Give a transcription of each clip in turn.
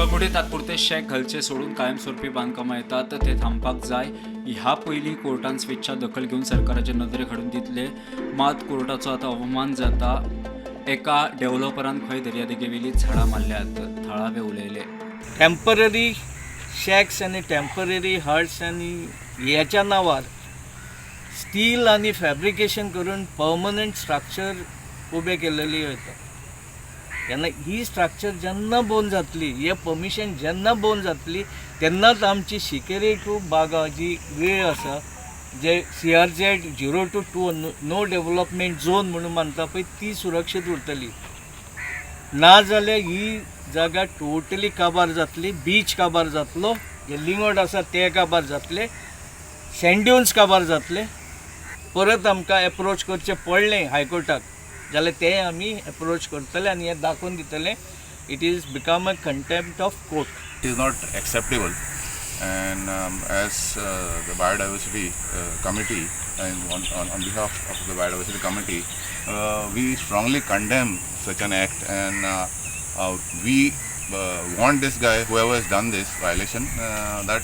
कळंगूटे तात्पुरते शॅक घालचे सोडून कायमस्वरूपी बांदकामां येतात ते थांबपाक जाय. ह्या पयलीं कोर्टान स्वेच्छा दखल घेवन सरकाराचे नदरेक हाडून दितले. मात कोर्टाचो आतां अवमान जाता. एका डेव्हलपरान खंय दर्यादेगेवेली झाडां मारल्यात, थळावे उलयले. टेम्पररी शॅक्स आनी टेम्पररी हट्स आनी ह्याच्या नांवार स्टील आनी फॅब्रिकेशन करून पर्मनंट स्ट्रक्चर उबे केलेली वयता. तेन्ना ही स्ट्रक्चर जेन्ना बंद जातली, हे परमिशन जेन्ना बंद जातली, तेन्नाच आमची शिकेरी टू बागा जी वेळ आसा, जे CRZ 0 to 2 no development zone म्हणून मानता पळय, ती सुरक्षीत उरतली. ना जाल्यार ही जागा टोटली काबार जातली. बीच काबार जातलो, जे लिंगोट आसा ते काबार जातले, सँड ड्युन्स काबार जातले. परत आमकां एप्रोच करचें पडलें हायकोर्टाक जाल्यार ते आमी एप्रोच करतले आनी हें दाखोवन दितले, it is become a contempt of court. It is not acceptable, and as the biodiversity committee and on behalf of the biodiversity committee, we strongly condemn such an act, and we want this guy, whoever has done this violation, that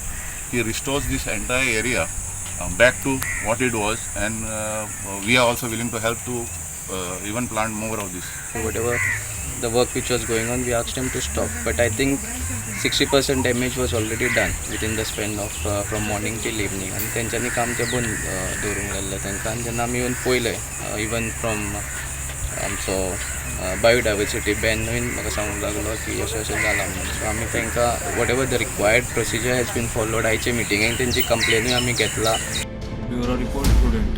he restores this entire area back to what it was, and we are also willing to help to even plant more of this. Whatever the work which was going on, we asked him to stop, but I think 60% damage was already done within the span of from morning till evening. आनी तेंच्यांनी काम तें बंद दवरूंक लायलें तांकां. आनी जेन्ना आमी येवन पळयलें, इवन फ्रॉम आमचो बायोडायवर्सिटी बॅनूय म्हाका सांगूंक लागलो की अशें अशें जालां म्हणून. सो आमी तांकां whatever the required procedure has been followed, आयचे मिटिंगेक तेंची कंप्लेनूय आमी घेतला. Bureau report, prudent.